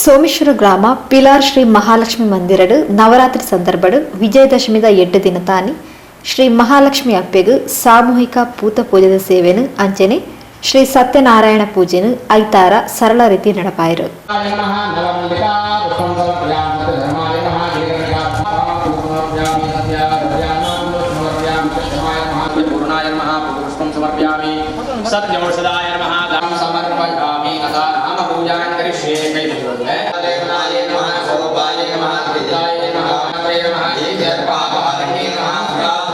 ಸೋಮೇಶ್ವರ ಗ್ರಾಮ ಪಿಲಾರ್ ಶ್ರೀ ಮಹಾಲಕ್ಷ್ಮಿ ಮಂದಿರಡ್ ನವರಾತ್ರಿ ಸಂದರ್ಭಡ್ ವಿಜಯದಶಮಿದ ಎಡ್ಡು ದಿನತಾನಿ ಶ್ರೀ ಮಹಾಲಕ್ಷ್ಮಿ ಅಪ್ಪೆಗ್ ಸಾಮೂಹಿಕ ಪೂತ ಪೂಜೆದ ಸೇವೆನು ಅಂಚನೆ ಶ್ರೀ ಸತ್ಯನಾರಾಯಣ ಪೂಜೆನು ಐತಾರ ಸರಳ ರೀತಿ ನಡಪಾಯರು. सत्यौषधाय नमः दां समर्पयामि अथ नाम पूजां करिष्ये कैमुदे नमः सोपाय नमः त्रिजाय नमः त्रे नमः पापहरणे नमः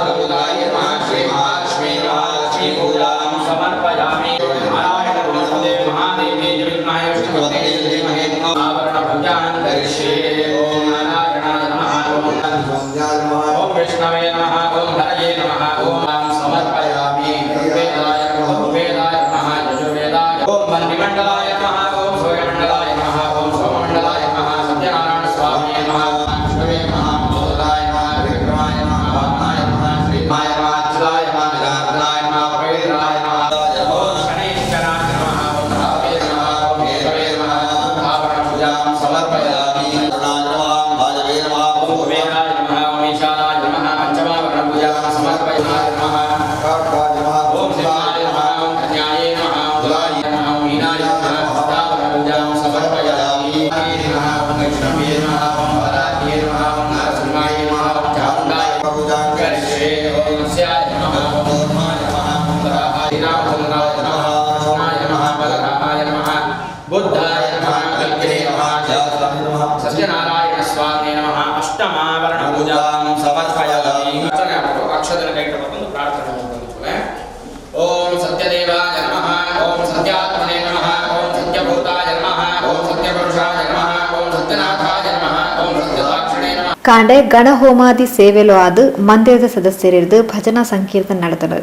प्रबुधाय नमः श्री महालक्ष्मी नमः लक्ष्मी पूजां समर्पयामि। नारायण नमस्ते महादेवी विद्महे विष्णुपत्नी धीमहि आवरण पूजां करिष्ये। ॐ नारायणाय नमः ॐ विष्णवे नमः ॐ हरये नमः ॐ समर्पयामि। ऋग्वेदाय ऋग्वेदाय नमः यजुर्वेदाय ॐ वह्निमण्डलाय नमः ॐ सूर्यमण्डलाय नमः ॐ सोममण्डलाय नमः सत्यनारायण स्वामिये नमः विष्णवे नमः मधुराय नमः विक्रमाय नमः वामनाय नमः श्रीमाय नमः अच्युताय नमः जनार्दनाय नमः पवित्राय नमः ॐ शनैश्चराय नमः ॐ राहवे नमः ॐ केतवे नमः आभरणपूजां समर्पयामि। ॐ कुबेराय नमः ॐ ईशानाय नमः पञ्चमाभरणपूजां समर्पयामि नमः। ॐ सिंहाय नमः ॐ कन्यायै नमः ॐ तुलाय नमः ॐ मीनाय नमः हस्ताभरणपूजां समर्पयामि। नमः ॐ वैष्णवे नमः ॐ वराह्ये नमः ॐ नरसिंहाय नमः ॐ चामुण्डाय करिष्ये। ॐ मत्स्याय नमः ॐ कूर्माय नमः ॐ वराहाय रामचन्द्राय नमः कृष्णाय नमः बलरामाय नमः बुद्धाय नमः कल्किने नमः सत्यनारायण स्वामिने नमः अष्टमावरणपूजां समर्पयामि। अक्षतನ ಕೈಟ ಮತ್ತೊಂದು ಪ್ರಾರ್ಥನೆ ಮಾಡ್ಕೊಂಡು ಓಂ ಸತ್ಯದೇವಾಯ ನಮಃ ಓಂ ಸತ್ಯಾತ್ಮನೆ ನಮಃ ಓಂ ಸತ್ಯಭೂತಾಯ ನಮಃ ಓಂ ಸತ್ಯಪುರುಷಾಯ ನಮಃ ಓಂ ಸತ್ಯನಾಥಾಯ ನಮಃ ಓಂ ಸತ್ಯಸಾಕ್ಷಿಣೇ ನಮಃ. ಕಾಂಡೆ ಗಣಹೋಮಾದಿ ಸೇವೆಲು ಆದ್ ಮಂದಿರದ ಸದಸ್ಯರಿರ್ದು ಭಜನಾ ಸಂಕೀರ್ತನೆ ನಡೆದನು.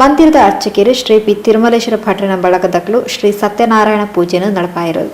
ಮಂದಿರದ ಅರ್ಚಕರು ಶ್ರೀ ಪಿ ತಿರುಮಲೇಶ್ವರ ಭಟ್ರನ ಬಳಗದಕ್ಲು ಶ್ರೀ ಸತ್ಯನಾರಾಯಣ ಪೂಜೆಯನ್ನು ನಡಪಾಯಿರು.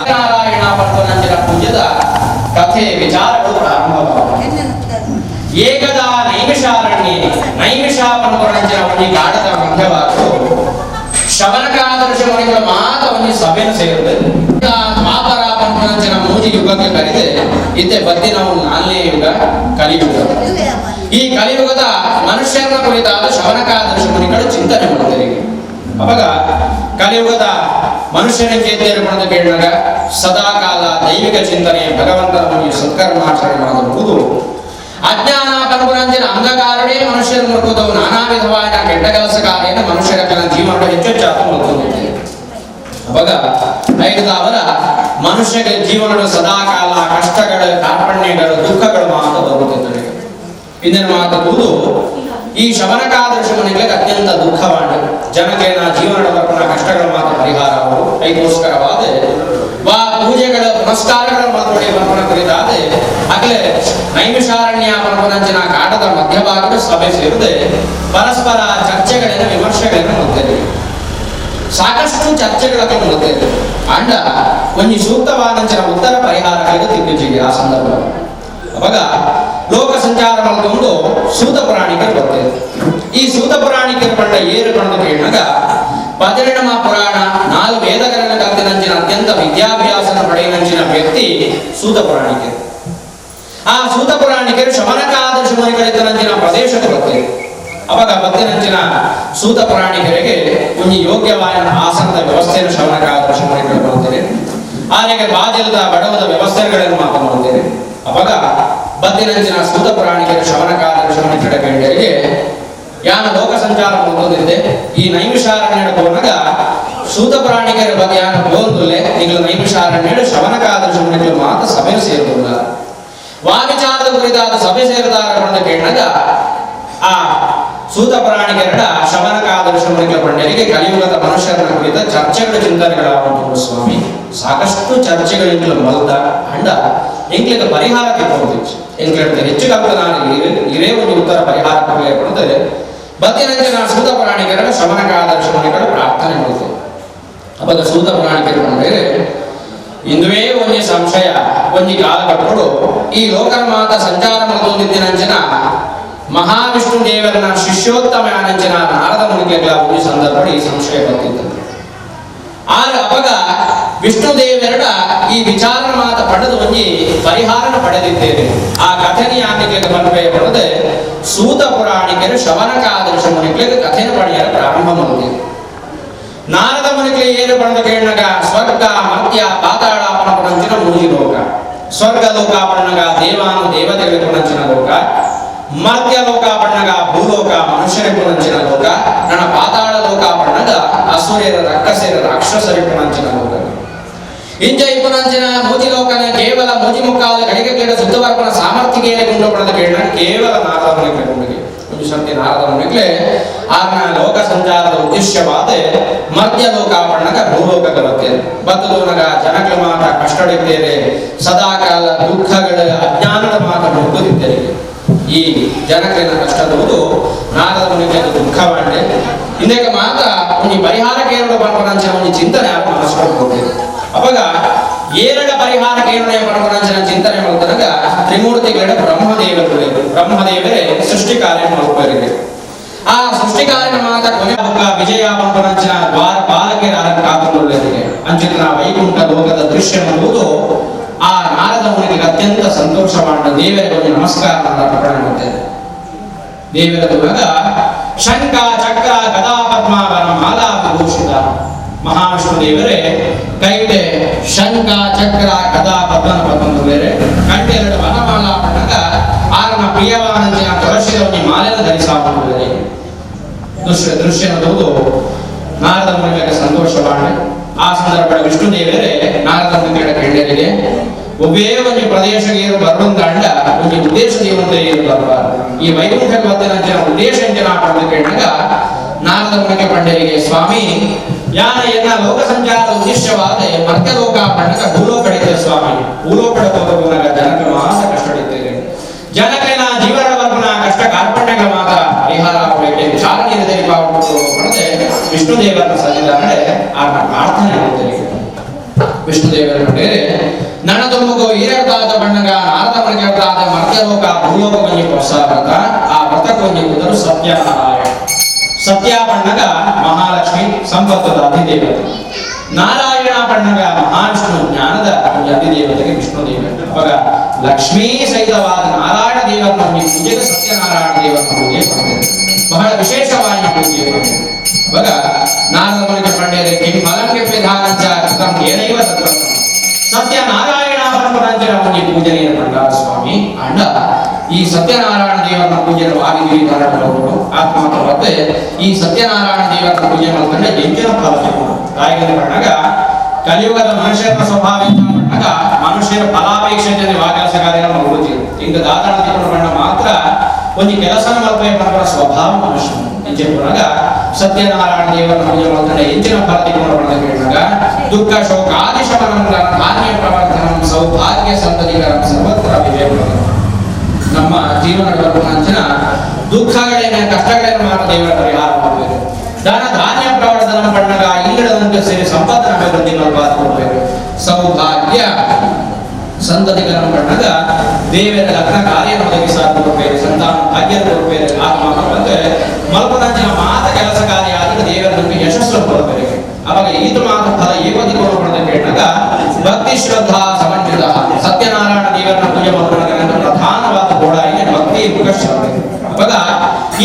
ನಾರಾಯಣ ಪೂಜ್ಯದ ಕಥೆ ವಿಚಾರಗಳು ಪ್ರಾರಂಭವಾಗಿದೆ. ಏಕದಾ ನೈಮಿಷಾರಣ್ಯೆ ನೈಮಿಷ ಪನ್ಪುರಂಚಿನ ಒಂಜಿ ಕಾಡದ ಮಧ್ಯವಾಗು ಶವನಕಾದರ್ಶ ಮುನಿಗಳ ಮಾತ ಒಂಜಿ ಸಭೆಯನ್ನು ಸೇರುತ್ತದೆ. ದ್ವಾಪರ ಪನ್ಪುರಂಚಿನ ಮೂಜಿ ಯುಗಕ್ಕೆ ಕರೆದೆ ಇತ್ತೆ ಬತ್ತಿ ನಾವು ನಾಲ್ನೇ ಯುಗ ಕಲಿಯುಗ. ಈ ಕಲಿಯುಗದ ಮನುಷ್ಯರನ್ನ ಕುರಿತಾದ ಶವನಕಾದರ್ಶ ಮುನಿಗಳು ಚಿಂತನೆ ಮಾಡುತ್ತಾರೆ. ಅವಾಗ ಕಲಿಯುಗದ ಮನುಷ್ಯನಿಗೆ ಪಡೆದ ಕೇಳಿದಾಗ ಸದಾಕಾಲ ದೈವಿಕ ಚಿಂತನೆ ಭಗವಂತನ ಮುನಿ ಸತ್ಕರ್ಮಾಚರಣೆ ಮಾಡಬಹುದು. ಅಜ್ಞಾನ ಪನ್ಪುರಂಜಿನ ಅಂಧಕಾರವೇ ಮನುಷ್ಯರ ಮುರುಕುದವು ನಾನಾ ವಿಧವಾದ ಕೆಟ್ಟ ಕೆಲಸ ಕಾರ್ಯನ ಮನುಷ್ಯರ ಕೆಲ ಜೀವನ ಹೆಚ್ಚು ಹೆಚ್ಚು. ಅವಾಗ ಐದಾವರ ಮನುಷ್ಯರ ಜೀವನದ ಸದಾಕಾಲ ಕಷ್ಟಗಳು ಕಾರ್ಪಣ್ಯಗಳು ದುಃಖಗಳು ಮಾತ್ರ ಬರುತ್ತಿದ್ದವೆ. ಇದನ್ನು ಮಾತುವುದು ಈ ಶಮನಕಾದರ್ಶ ಮನೆಗಳಿಗೆ ಅತ್ಯಂತ ದುಃಖವಾಣ ಜನಕೇನ ಜೀವನದ ಬರ್ಪಣ ಕಷ್ಟಗಳ ಮಾತ್ರ ಪರಿಹಾರವು ಐಗೋಸ್ಕರವಾದ ವಾ ಪೂಜೆಗಳ ಪುನಸ್ಕಾರಗಳ ಮಾತುಡಿ ಬರ್ಪಣ ಕುರಿತಾದ ಆಗಲೇ ನೈಮಿಷಾರಣ್ಯ ಪರ್ಪನಂಚಿನ ಕಾಟದ ಮಧ್ಯಭಾಗದ ಸಭೆ ಸೇರಿದೆ ಪರಸ್ಪರ ಚರ್ಚೆಗಳನ್ನು ವಿಮರ್ಶೆಗಳನ್ನು ಮಾಡುತ್ತೇವೆ. ಸಾಕಷ್ಟು ಚರ್ಚೆಗಳನ್ನು ಮಾಡುತ್ತೇವೆ. ಅಂಡ ಒಂಜಿ ಸೂಕ್ತವಾದಂಚಿನ ಉತ್ತರ ಪರಿಹಾರಗಳಿಗೆ ತಿಕ್ಕಿಜಿಗೆ ಆ ಸಂದರ್ಭ. ಅವಾಗ ಲೋಕ ಸಂಚಾರ ಮಾಡಿಕೊಂಡು ಸೂತ ಪುರಾಣಿಕರು ಬರ್ತೇವೆ. ಈ ಸೂತ ಪುರಾಣಿಕರು ಪಂಡ ಏರು ಪಂಡ ಕೇಳಿದಾಗ ಪದಿನೆಣಮ ಪುರಾಣ 4 ವೇದಗಳನ್ನು ಕಲ್ತಿನಂಚಿನ ಅತ್ಯಂತ ವಿದ್ಯಾಭ್ಯಾಸನ ಪಡೆಯಿನಂಚಿನ ವ್ಯಕ್ತಿ ಸೂತ ಪುರಾಣಿಕರು. ಆ ಸೂತ ಪುರಾಣಿಕರು ಶಮನಕಾದರ್ಶ ಮುನಿಗಳಿದ್ದನಂಚಿನ ಪ್ರದೇಶಕ್ಕೆ ಬರ್ತೇವೆ. ಅವಾಗ ಬತ್ತಿನಂಚಿನ ಸೂತ ಪುರಾಣಿಕರಿಗೆ ಒಂಜಿ ಯೋಗ್ಯವಾದ ಆಸನದ ವ್ಯವಸ್ಥೆಯನ್ನು ಶಮನಕಾದರ್ಶ ಮುನಿಗಳು ಬರ್ತೇವೆ. ಆನೆಗೆ ಬಾಜಲದ ಬಡವದ ವ್ಯವಸ್ಥೆಗಳನ್ನು ಮಾತನಾಡುತ್ತೇವೆ. ಅವಾಗ ಬತ್ತಿನಂಚಿನ ಸೂತ ಪುರಾಣಿಕರು ಶಮನಕಾದರ್ಶ ಮುನಿಗಳ ಗಂಡರಿಗೆ ಯಾನ ಲೋಕ ಸಂಚಾರ ಮುಂದಿದ್ದೆ ಈ ನೈಮಿಷಾರಣ್ಯದ ಹೋದಾಗ ಸೂತ ಪುರಾಣಿಕರ ಬಗ್ಗೆ ಯಾನ ಬೋಂದುಲ್ಲೆ ನೀವು ನೈಮಿಷಾರಣ್ಯಡು ಶಮನಕಾದರ್ಶ ಮುನಿಗಳು ಮಾತ್ರ ಸಭೆ ಸೇರುವುದಿಲ್ಲ. ವಾವಿಚಾರದ ಕುರಿತಾದ ಸಭೆ ಸೇರಿದಾಗ ಪಡೆದ ಕೇಳಿದಾಗ ಆ ಸೂತ ಪುರಾಣಿಕರಡ ಶಮನಕಾದರ್ಶ ಮುನಿಗಳ ಪಂಡರಿಗೆ ಕಲಿಯುಗದ ಮನುಷ್ಯರ ಕುರಿತ ಚರ್ಚೆಗಳು ಚಿಂತನೆಗಳಾಗುವುದು. ಸ್ವಾಮಿ ಸಾಕಷ್ಟು ಚರ್ಚೆಗಳು ಮಲ್ದ ಅಂಡ ಎಂಗ್ಲಿಗೆ ಪರಿಹಾರ ತಿಳ್ಕೊಳ್ತೀವಿ. ಎಂಗ್ಲಿಗೆ ಹೆಚ್ಚು ಕಲ್ತ ನಾನು ಇರೇ ಒಂದು ಉತ್ತರ ಪರಿಹಾರ ಕೊಡುತ್ತದೆ. ಬತ್ತಿನಂಚಿನ ಸೂತ ಪುರಾಣಿಕರ ಶಮನಕಾದರ್ಶ ಮುನಿಗಳು ಪ್ರಾರ್ಥನೆ ಮಾಡುತ್ತೇವೆ. ಅವಾಗ ಸೂತ ಪುರಾಣಿಕರು ಬಂದರೆ ಇಂದುವೇ ಒಂಜಿ ಸಂಶಯ ಒಂಜಿ ಕಾಲ ಕಟ್ಟೋಡು ಈ ಲೋಕರ ಮಾತ ಸಂಚಾರ ಮಲ್ತೊಂದಿತ್ತಿನಂಚಿನ ಮಹಾವಿಷ್ಣು ದೇವರನ ಶಿಷ್ಯೋತ್ತಮ ಅನಂಚಿನ ನಾರದ ಮುನಿಗಳ ಒಂದು ಸಂದರ್ಭ ಈ ಸಂಶಯ ಬರ್ತಿತ್ತು. ಆಗ ಅವಾಗ ವಿಷ್ಣು ದೇವರಡ ಈ ವಿಚಾರ ಮಾತ ಪಡೆದು ಒಂಜಿ ಪರಿಹಾರನ ಪಡೆದಿದ್ದೇನೆ. ಆ ಕಥೆನಿ ಆನಿಗೆ ಬನ್ವಯ ಪಡೆದೆ ಸೂತ ಪುರಾಣಿಕರು ಶವನಕಾದರ್ಶ ಮುನಿಗಳಿಗೆ ಕಥೆನ ಪಡೆಯಲು ಪ್ರಾರಂಭ ಮಾಡುತ್ತೇವೆ. ನಾರದ ಮುನಿಗೆ ಏನು ಪಡೆದ ಕೇಳಿನಾಗ ಸ್ವರ್ಗ ಮರ್ತ್ಯ ಪಾತಾಳ ಪಣಪುಣಂಚಿನ ಮೂಜಿ ಲೋಕ, ಸ್ವರ್ಗ ಲೋಕ ಪಣ್ಣಗ ದೇವಾನು ದೇವತೆಗಳ ಪುಣಂಚಿನ ಲೋಕ, ಮರ್ತ್ಯ ಲೋಕ ಪಣ್ಣಗ ಭೂಲೋಕ ಮನುಷ್ಯರ ಪುಣಂಚಿನ ಲೋಕ, ನನ್ನ ಪಾತಾಳ ಲೋಕ ಪಣ್ಣಗ ಅಸುರ್ಯರ ರಕ್ಕಸೆರ ರಾಕ್ಷಸರ ಪುಣಂಚಿನ ಲೋಕ. ಇಂಜ ಇಪ್ಪುನಂಚಿನ ಮೂಜಿ ಲೋಕನ ಕೇವಲ ಮೂಜಿ ಮುಕ್ಕಾಲ ಗಳಿಗೆ ಕೇಳ ಸುತ್ತವರ್ಪಣ ಸಾಮರ್ಥ್ಯ ಗುಂಡು ಪಡೆದ ಕೇಳ ಕೇವಲ ನಾರದ ಮುನಿಗೆ ಗುಂಡಿಗೆ ಒಂದು ಸರ್ತಿ ನಾರದ ಮುನಿಗೆ ಆರ್ನ ಲೋಕ ಸಂಚಾರದ ಉದ್ದೇಶವಾದ ಮಧ್ಯ ಲೋಕ ಪಣ್ಣಗ ಭೂಲೋಕಕ್ಕೆ ಬರ್ತೇನೆ ಬತ್ತದೋನಗ ಜನಗಳ ಮಾತ ಕಷ್ಟಡಿದ್ದೇನೆ ಸದಾಕಾಲ ದುಃಖಗಳ ಅಜ್ಞಾನದ ಮಾತ ಮುಗ್ಗುತ್ತಿದ್ದೇನೆ. ಈ ಜನಕರಿನ ಕಷ್ಟದವುದು ನಾರದ ಮುನಿಗೆ ದುಃಖವಾಂಡೆ ಇಂದಕ್ಕೆ ಮಾತ ಒಂಜಿ ಪರಿಹಾರ ಕೇರಳ ಪಣಪನಂಚಿನ ಒಂಜಿ ಚಿಂತನೆ ಮನಸ್ಸು. ಅವಾಗ ಏರಡ ಪರಿಹಾರ ಕೇರಳ ಪಣಪನಂಚಿನ ಚಿಂತನೆ ಮಾಡ್ತಾಗ ತ್ರಿಮೂರ್ತಿಗಳ ಬ್ರಹ್ಮದೇವರು ಬ್ರಹ್ಮದೇವರೇ ಸೃಷ್ಟಿ ಕಾರ್ಯ ಮಾಡುವವರಿಗೆ ಆ ಸೃಷ್ಟಿ ಕಾರ್ಯ ಮಾತ ಕೊನೆ ವಿಜಯ ಪಂಪನಂಚಿನ ದ್ವಾರ ಬಾಲಕಿಯರ ಕಾತುಕೊಳ್ಳರಿಗೆ ಅಂಚಿನ ವೈಕುಂಠ ಲೋಕದ ದೃಶ್ಯ ಎಂಬುದು ಆ ನಾರದ ಮುನಿಗೆ ಅತ್ಯಂತ ಸಂತೋಷ ಮಾಡ ದೇವರಿಗೆ ಒಂದು ನಮಸ್ಕಾರ ಅರ್ಪಣೆ ಮಾಡುತ್ತೇನೆ. ದೇವರ ದುರ್ಗ ಶಂಖ ಚಕ್ರ ಗದಾ ಪದ್ಮ ವನ ಮಾಲಾ ವಿಭೂಷಿತ ಮಹಾವಿಷ್ಣು ದೇವರೇ ಕೈಟೆ ಶಂಖ ಚಕ್ರ ಗದಾ ಪದ್ಮನ ಪದ್ಮಂದು ಬೇರೆ ಕಂಟೆರಡು ವನಮಾಲಾ ಪಣ್ಣಗ ಆರನ ಪ್ರಿಯವಾನಂದಿನ ತುಳಸಿದ ಮಾಲೆಯನ್ನು ಧರಿಸಾಕೊಂಡು ಬೇರೆ ದೃಶ್ಯ ದೃಶ್ಯನದು ನಾರದ ಮುನಿಗೆ ಸಂತೋಷವಾಣ. ಆ ಸಂದರ್ಭ ವಿಷ್ಣು ದೇವರೇ ನಾರದ ಮುನಿಗಳ ಕಂಡರಿಗೆ ಒಬ್ಬೇ ಒಂದು ಪ್ರದೇಶಕ್ಕೆ ಬರುವಂತ ಒಂದು ಉದ್ದೇಶ ದೇವಂತರಿಗೆ ಬರಬಾರದು. ಈ ವೈಕುಂಠ ಬತ್ತನಂಚಿನ ಉದ್ದೇಶ ಪಡೆದು ಕೇಳಿದಾಗ ನಾರದ ಮುನಿಗೆ ಪಂಡರಿಗೆ ಸ್ವಾಮಿ ಯಾನ ಎನ್ನ ಲೋಕ ಸಂಚಾರದ ಉದ್ದೇಶವಾದ ಮರ್ತ್ಯಲೋಕ ಪಣ್ಣಗ ಭೂಲೋಕಡಿದ್ದೆ ಸ್ವಾಮಿ ಭೂಲೋಕಡ ಹೋಗುವಾಗ ಜನಕ ಮಾತ್ರ ಕಷ್ಟಡಿದ್ದೇನೆ ಜನಕನ ಜೀವನ ವರ್ಗನ ಕಷ್ಟ ಕಾರ್ಪಣ್ಯಗಳ ಮಾತ್ರ ಪರಿಹಾರ ವಿಚಾರ ಪಡೆದೆ ವಿಷ್ಣು ದೇವರನ್ನ ಸನ್ನಿಧಾನ ಆ ಪ್ರಾರ್ಥನೆ ಮಾಡುತ್ತೇನೆ. ವಿಷ್ಣು ದೇವರ ಬೇರೆ ನನ್ನ ತುಂಬುಗೋ ಈರಡ್ದಾದ ಬಣ್ಣಗ ನಾರದ ಮನೆಗೆಡ್ದಾದ ಮರ್ತ್ಯಲೋಕ ಭೂಲೋಕ ಬಂಜಿ ಹೊಸ ವ್ರತ ಆ ವ್ರತಕ್ಕೆ ಒಂಜಿ ಕುದರು ಸತ್ಯನಾರಾಯಣ ಸತ್ಯ ಬಣ್ಣಗ ಮಹಾಲಕ್ಷ್ಮಿ ಸಂಪತ್ತದ ಅಧಿದೇವತೆ ನಾರಾಯಣ ಬಣ್ಣಗ ಮಹಾವಿಷ್ಣು ಜ್ಞಾನದ ಒಂದು ಅಧಿದೇವತೆಗೆ ವಿಷ್ಣು ದೇವರು. ಅವಾಗ ಲಕ್ಷ್ಮೀ ಸಹಿತವಾದ ನಾರಾಯಣ ದೇವರನ್ನ ಒಂದು ಪೂಜೆಗೆ ಸತ್ಯನಾರಾಯಣ ದೇವರನ್ನ ಪೂಜೆ ಪಡೆದರು ಬಹಳ ವಿಶೇಷವಾಗಿ ಪೂಜೆ ಪಡೆದರು. ಅವಾಗ ನಾರದ ಮುನಿಗೆ ಪಂಡ್ಯರೆ ಕಿಂ ಫಲಂ ಕಿಂ ಕೃತಂ ಏನೈವ ತತ್ವಂ ಸತ್ಯನಾರಾಯಣ ಪರಂಪರಾಂಚನ ಒಂದು ಪೂಜನೆಯನ್ನು ಪಂಡ ಸ್ವಾಮಿ ಅಣ್ಣ ಈ ಸತ್ಯನಾರಾಯಣ ದೇವರನ್ನ ಪೂಜೆ ಆಗಿದ್ದೀವಿ ಧಾರಣಗಳು ಆತ್ಮ ಮತ್ತೆ ಈ ಸತ್ಯನಾರಾಯಣ ದೇವರನ್ನ ಪೂಜೆ ಮಾಡ್ಕೊಂಡ್ರೆ ಎಂಜಿನ ಫಲ ತಾಯಿಗೆ ಬಣ್ಣಗ ಕಲಿಯುಗದ ಮನುಷ್ಯರ ಸ್ವಭಾವ ಬಣ್ಣಗ ಮನುಷ್ಯರ ಫಲಾಪೇಕ್ಷೆ ಕೆಲಸ ಕಾರ್ಯ ಮಾಡುತ್ತೀವಿ ಇಂದ ದಾತನ ತಿಕೊಂಡು ಬಣ್ಣ ಮಾತ್ರ ಒಂದು ಕೆಲಸ ಮಾಡ್ಬೇಕು ಸ್ವಭಾವ ಮನುಷ್ಯನು ಎಂಜಿನ ಬಣ್ಣಗ ಸತ್ಯನಾರಾಯಣ ದೇವರನ್ನ ಪೂಜೆ ಮಾಡ್ಕೊಂಡ್ರೆ ಎಂಜಿನ ಫಲ ತಿಕೊಂಡು ಬಣ್ಣ ಕೇಳಿದಾಗ ದುಃಖ ಶೋಕಾದಿಶಮನಂ ಧಾನ್ಯ ಪ್ರವರ್ಧನಂ ಸೌಭಾಗ್ಯ ಸಂತತಿಕರಂ ಸರ್ವತ್ರ ವಿಜಯ. ನಮ್ಮ ಜೀವನದ ಅಂಚಿನ ದುಃಖಗಳೇನ ಕಷ್ಟಗಳೇನು ಮಾತ್ರ ದೇವರ ಪರಿಹಾರ ಮಾಡಬೇಕು. ಧನ ಧಾನ್ಯ ಪ್ರವರ್ಧನ ಬಣ್ಣಗ ಇಲ್ಲದಂತೆ ಸೇರಿ ಸಂಪತ್ತಿನ ಅಭಿವೃದ್ಧಿ ಕೊಡಬೇಕು. ಸೌಭಾಗ್ಯ ಸಂತತಿಕರಂ ಬಣ್ಣಗ ದೇವರ ಲಗ್ನ ಕಾರ್ಯ ಒದಗಿಸಾಕೊಡ್ಬೇಕು, ಸಂತಾನ ಭಾಗ್ಯ ಕೊಡ್ಬೇಕು. ಆತ್ಮ ಬಂದ್ರೆ ಮಲ್ಪನಂಚಿನ ಮಾತ ಕೆಲಸ ಕಾರ್ಯ ಆದರೆ ದೇವರ ನಮಗೆ ಯಶಸ್ಸು ಕೊಡಬೇಕು. ಅವಾಗ ಇದು ಮಾತ್ರ ಫಲ ಏವದಿ ಕೊಡೋಣ ಕೇಳಿದಾಗ ಭಕ್ತಿ ಶ್ರದ್ಧಾ ಸಮನ್ವಿತ ಸತ್ಯನಾರಾಯಣ ದೇವರನ್ನ ಪೂಜೆ ಮಾಡ್ಕೊಳ್ಳೋದ್ರಿಂದ ಪ್ರಧಾನವಾದ ಗೋಡಾಯಿಗೆ ಭಕ್ತಿ ಮುಖ ಶ್ರದ್ಧೆ. ಅವಾಗ